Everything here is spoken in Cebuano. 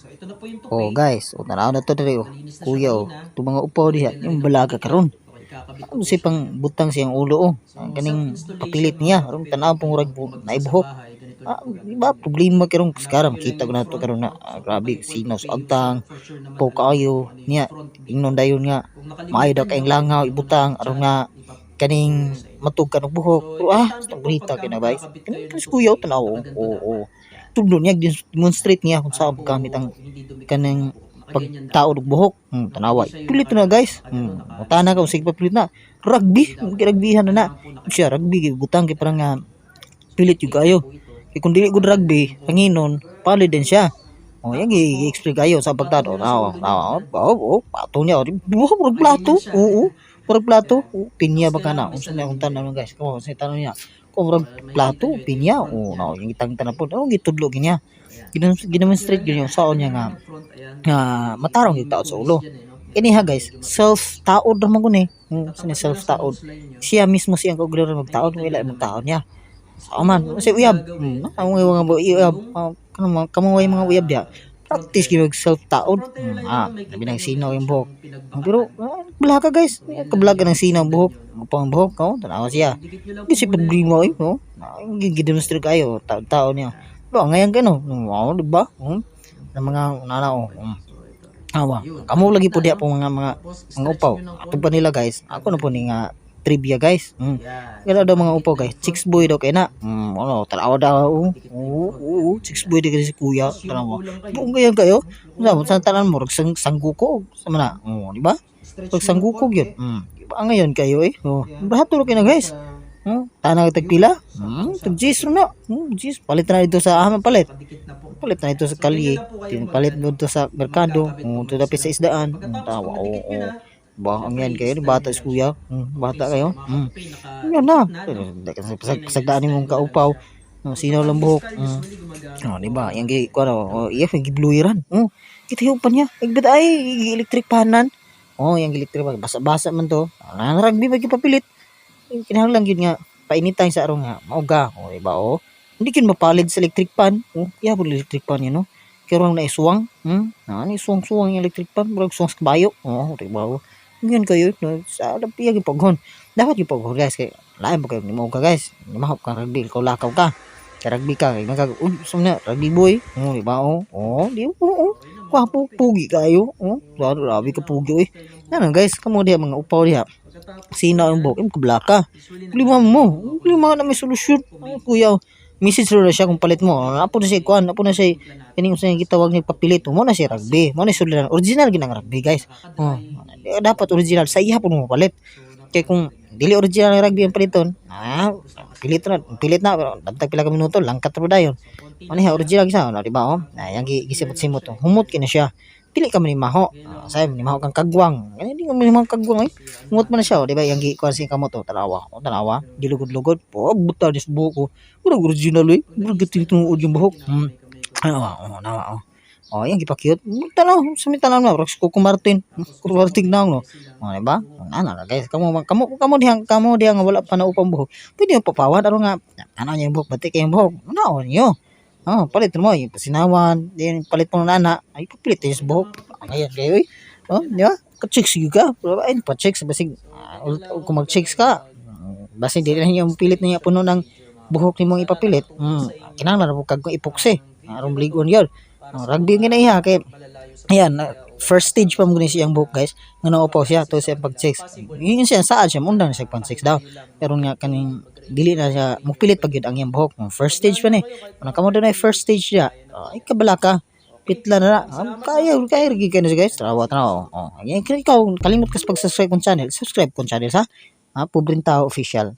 So ito na po yung Oh tupi. Guys, oh, tanaw na to diri oh. Nalinis na siya Kuya oh, kanina. itong mga upaw diha, Pwede na yung rin balaga ang karon. Okay, kakabit ko Ano po si siya. pang butang siyang ulo oh. So, Ang kaning self-installation papilit ng niya, mga aron tupi tanaw po pong murag kung mag-isa sa naibuhok. bahay, ganito lang Ah, po di gagawin ba nyo. problema karon Hanapin karon nyo lang makita ko yung na to front, karon na no? ah, So, grabe kapag po sinaw tupi sa yung agtang for sure naman po alam nyo kaayo kung ano yung niya front dito. Ingnon dayon nga Kung maayo nakalimutan daw nyo, kayong langaw ito na ibutang chat, aron nga kaning ipapaturo ko sa inyo. matug ka og buhok. So, Pero ah, importante sa po bonita pagka kay na, guys. magkakabit Kaning kayo ng kas kuya tupi, tanaw oh. nakaganto Oo, dapat. oo. Yan. Tudlo niya, demonstrate niya kung Para saan po gamit ang hindi dumikit kanang yung buhok. Nakaganyan dapat. pagtaod og buhok. No, Tanawa. hindi siya yung Pilit na, guys. naka Mutana ka sige pa pilit na. Rugby, Hindi dapat. giragbihan na na. Kailangan po nakaganto. Siya rugby kay butang kay parang nga So, pilit yung nakita kayo. po ito. Kay kung dili gud Para rugby, yung buhok. hanginon, palid din siya. Oh, Tapos yang po, gi-explain kayo sa ipatong pagtaod. nyo na sa Oh, ulo nyo. oh, Yan. oh, oh, patong niya. Di ba, murag Nakaganyan plato. siya. Oo, murag plato. Yan. Oo, pinya Tapos ba kana? kailangan may Unsa na akong salamin tanan kayo., guys? Oh, sa tanan niya. Kung murag Para makikita plato, nyo, ito yung pinya. front Oh, niya. no, yung itang tanan po. Oh, gitudlo ginya. Ayan. Ginemonstrate Natural gyud na. yung saon Ganda niya nga naman ng front. Ayan. nga matarong Medyo yung taod sa matulis ulo. dyan eh, no? Ayan. Kini ha, guys, Medyo matulis. Self taod ra man gud eh. Tatapat Sini nyo self lang sa taod. nose line nyo. Siya mismo siyang kaugalingon magtaod, Makikita wala nyo naman magtaod yan. niya. Sao So, man, ang si unang uyab. gagawin Ang mga uyab, yung ah, kamo kamo way mga uyab diya. Practice gyud self sa taod. front hairline Ah, naman labi makikita nang nyo sinaw meron yung buhok. siyang Pero pinagbakatan. ah, kablaga, guys. So, yan lang Kablaga yung ng sinaw sundan buhok. nyo, no? Ang buhok, oh, tanawa siya. Dikit nyo lang Di po si muna yung problema buhok, eh, no? no? Ah, gi-demonstrate kayo, tao-tao niya. Ba, ngayon ka no. Wow, di ba? Ng mga nana oh. Okay. So, ito. Awa. Yun. Kamo Dikit lagi po na, diha no? po mga mga Tapos, mga stretch upaw. nyo ng Ato pa konti. nila, guys. Ako na po ni nga trivia, guys. Yan. Kaya So, daw mga nakadikit upaw, na guys. yung Chicks front. boy daw kay na. Ano, tanawa daw. Oo, Nakadikit na yung oo, front. Ayan, oo, ganyan chicks lang. boy di kasi si kuya. Tapos yung Tanawa. kulang kayo, Buong ganyan kayo. no? Sa Kulang sa kayo. tanan mo, sang sangguko sa mana. Oo, di ba? Stretch Pag nyo ng sangguko konti. gyud. Di ba ngayon kayo eh. Oh, Yan. brato ra kay na, Hanggang guys. sa, Tanang yun, tagpila? Tag saktong-sakto G's po. na. G's. Palit na dito sa ah, palit. Nakadikit na po. Palit na ito Ayan. sa So, ganyan kalye. lang po kayo Tin palit ano, mo dito sa merkado. magkakabit po To mag-isa dapit sa ng buhok. isdaan. Pagkatapos, Tawa. pag Oo, nadikit nyo oo. na, Ba, ang syempre, yan kayo, i-style bata nyo si lang kuya. siya. Bata Okay, so kayo. yung mga katupi, Yan na. nakadikit na, no? Ayan, Sagdaan nag-style mong nyo na lang kaupaw. siya. Oh, So, sinaw kapag lang buhok. i-style, usually gumagamit Oh, po di ba? ako Yang ng gi kuno, oh, iya gibluiran. Oh, kita pa niya. Igbit ay electric panan. Oh, yang electric pan. Basa-basa man to. Ah, rugby ba papilit? Eh, kinahanglan gyud nga painitan sa aron nga mauga. Oh, di ba? Oh. Hindi gyud mapalid sa electric pan. Oh, iya po electric pan yun, no? Kaya na isuwang. Na ni suwang-suwang yung electric pan, murag suwang sa kabayo. Oh, di ba? Oh. Ngayon kayo, no, sa iya gyud paghon. Dapat yung paghon, guys, kay lain ba kayo ni mauga, guys. Ni mahop ka rugby, ikaw lakaw ka. Kay rugby ka, kay magag uy, sa na rugby boy. Oh, di ba? Oh, oh, di oh, oh. Okay na mga Kwapo, katupi. pugi kayo. Oh, So, grabe ka yun lang pugi oy. ang style ng Ano buhok. guys, kamo diha mga upaw diha. Pagkatapos po Sina ang niyan, buhok, im kablaka. usually Problema naglalagay mo. po ako Problema ng na may solusyon. Ay, pomade. kuya, message ro na siya kung palit mo. Ayan, Apo na siya pomade. kuan, apo na Yung siya timpla natin kining usa para sa gitawag niya papilit. Mo na siya para rugby. Mo na sudlan. Original ginang rugby, guys. Oh, nakaka-dry. Dapat original sa iya po mo palit. So, Kay kung napakaganda niya. dili original ang rugby ang paliton, ah, Tapos nakaset pilit na na, po ang pilit na, pero dagdag pila ka minuto, langkat ro dayon. So, konti Ano lang siya, siya. original sa, ano, di ba oh? Na, yang Clear lang gisimot-simot siya oh. eh. Humot kina siya. Dili ka man ni maho. Ganyan Ah, lang ang say ni maho kang kagwang. Ay, di ka man ni maho kagwang ay. Kasi ano Humot man na natin, siya, oh, di ba? Yang gi kuan siya kamot oh, tanawa. Oh, tanawa. Gilugod-lugod. Oh, buta ni sa buhok ko. Murag original eh. Pag Murag nag-style po, tinuod yung usually buhok. kinakamay-kamay ko Ano, siya. oh, nawa oh. Oh, yang gipa-cute. Tanaw, sa may tanaw na, Rox Coco Martin. Tapos Coco gusto Martin mo na no. messy lang Oh, di ang ba? buhok. Ana na guys, kamo kamo kamo dihang kamo dihang nga wala pa na upang buhok. Pwede mo papawan aron nga tanaw niya yung buhok, batik kay yung buhok. Ano niyo? Oh, palit mo yung pasinawan, din palit mo nana, ay papilit niya sa Okay na buhok. mga katupi. Ngayon kayo eh. Oh, di ba? Ka-chicks gyud ka. Pero ay pa-chicks basig So, ah, ganyan lang kung ako mag-chicks mag, ka, basig dili na niya pilit niya puno sa ng procedure mga buhok katupi. nimong Sana ipapilit. nakatulong sa inyo Kinahanglan ra po kag epoxy. ang video Aron na to ligon gyud. para Ang sa rugby mga nga na iha kay malalayo sa ayan, probinsya o walang first stage kasama pa mo sa gani siyang bahay buhok, na guys. Nga naupaw siya to makapag-assist siya sa pag kanila. checks. Possible Yun siya saad siya mundang na siya pag kahit checks daw. kayo lang Pero nga kaning mag-create dili na ng siya sarili mupilit nyong pag gyud ang iyang buhok. So, First stage pag pa ni. naano kayo kahit Una mga kamo dunay 30 first minutes, stage siya. kaya na po Ay yan. kabala ka. Okay, Pitla na na. maraming Ah, salamat mga kaya katupi. kaya gyud kayo guys. And Tarawa see you tanaw. soon. Oh, ikaw kalimot ka sa pag-subscribe kong channel. Subscribe kong channel sa ah, Pobreng Tao Official.